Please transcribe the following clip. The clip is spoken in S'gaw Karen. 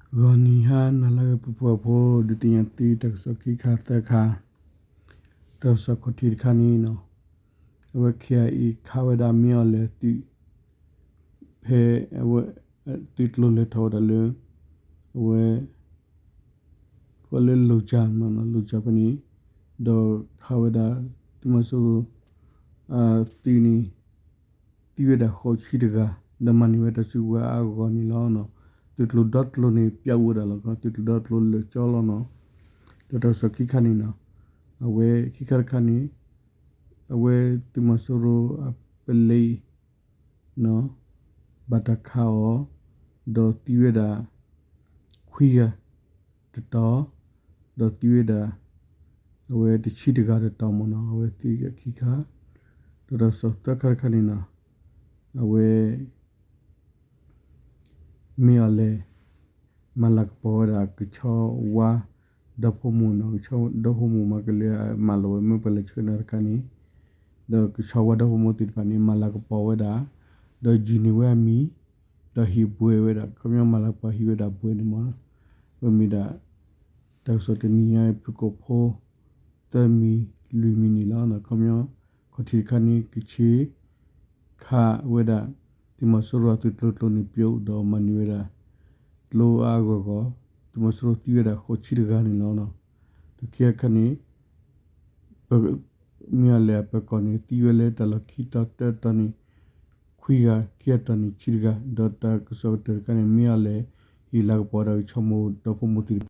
ဂီၤနံၤဟါနၤလၢအဂ့ၤ ပှၤဖှီၣ်ဖိ ဒုးသ့ၣ်ညါသုတၢ်ကစီၣ်ခံခါသၢခါ, တၢ်ကစီၣ်ခီၣ်ထံးတခါန့ၣ်, အဝဲ KIA ခးဝဲဒၣ်မ့ၢ်အီၤလဲၣ်သုး ဖဲအဝဲ သုးကျိၤလဲၤထီၣ်ဝဲဒၣ်လၢ အဝဲ ကီးလၢလိၤကၠၤ လိၤကၠၤဖဲန့ၣ်, ဒီးခးဝဲဒၣ် သုးမီၤစိရိၤ သုးန့ၣ် သံဝဲဒၣ်ဃိးဆံတဂၤ, ဒီးမၤန့ၢ်ဝဲတၢ်စုကဝဲၤအါအါဂီၢ်ဂီၢ်န့ၣ်လီၤ. သုးကျိၤဒီကျိၤန့ၣ် ပျီဝဲဒၣ်လီၤ, သုးကျိၤဒီကျိၤလၢာ်ကၠီလီၤနီၤ. ဒီးတၢ်ကစီၣ်ခံခါန့ၣ်နီၤ, အဝဲခံခါတခါန့ၣ် အဝဲသုးမီၤစိရိၤအပလံၤ ဘၣ်တၢ်ခးအီၤ ဒီးသံဝဲဒၣ် ခွံဂၤတတီၤ, ဒီးသံဝဲဒၣ် အဝဲတဆံတဂၤတတီၤမ့ၢ်နီၤ, အဝဲသံခံခါ, ဒီးတၢ်ကစီၣ်သၢခါတခါန့ၣ်နီၤ, အဝဲ မ့ၢ်အီၤလဲၣ် မၤလၤကပီၤဝဲဒၣ် ကဆီဝါဒီဖိမိၢ်နီၤ, ကဆီဒီဖိမိၢ်မၤကလဲၤမၤလီၤဝဲ မ့ၢ်ပှၤလဲၤဆှၢနၤတခါန့ၣ်, ဒီးကဆီဝါဒီဖိမိၢ်သ့ၣ်တဖၣ်န့ၣ် မၤလၤကပီၤဝဲဒၣ်, ဒီးယုၢ်န့ၢ်ဝဲအမံၤ, ဒီးဟံးဘှဲဝဲဒၣ်, ခီပညီမၤလၤကပီၤဟံးဝဲဒၣ်ဘှဲန့ၣ်မ့ၢ်နီၤ, ဝဲမ့ၢ်ဒၣ် တၢ်ကစီၣ်တနံၤညါ ဖုၣ်ကိာ်ဖိ သၢမံၤလွံၢ်မံၤန့ၣ်လီၤ. ခီပညီ ခီၣ်ထံးတခါန့ၣ် ကဆ့ ခးဝဲဒၣ် သုးမီၤစိရိၤအသုးကျိၤကျိၤန့ၣ် ပျီဒီးမၤန့ၢ်ဝဲဒၣ် ကျိအါအါဂီၢ်ဂီၢ်, သုးမီၤစိရိၤသံဝဲဒၣ်ဃိးဆံတဂၤန့ၣ်လီၤ. ဒီးခံခါတခါန့ၣ် မ့ၢ်အီၤလဲၣ်အပၢၤကီၢ်န့ၣ် သံဝဲလၢတၢ်လီၢ်ခံတီၤတတီၤန့ၣ် ခွံဂၤ, ခံဂၤတီၤန့ၣ်ဆံတဂၤ, ဒီးတၢ်ကစီၣ်ကတၢၢ်တခါန့ၣ် မ့ၢ်အီၤလဲၣ် ဟ့ၣ်လၤကပီၤဝဲဒၣ်ကဆီမိၢ်ဒီဖိမိၢ်သ့ၣ်တဖၣ်